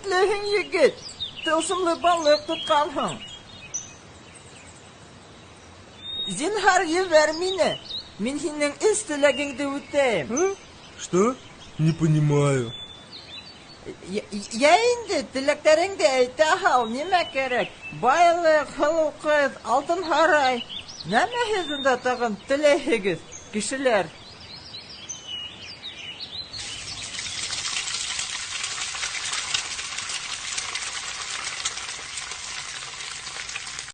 Бәхетлеһең, егет, тылсымлы балыҡ тотҡанһың. Зинһар, ебәр мине. Мин һинең өс теләгеңде үтәйем. А? Что? Не понимаю. Йә инде, теләктәреңде әйтә һал, нимә кәрәк? Байлыҡ, һылыу ҡыҙ, алтын һарай. Нәмә һеҙ унда тағын теләйһегеҙ, кешеләр?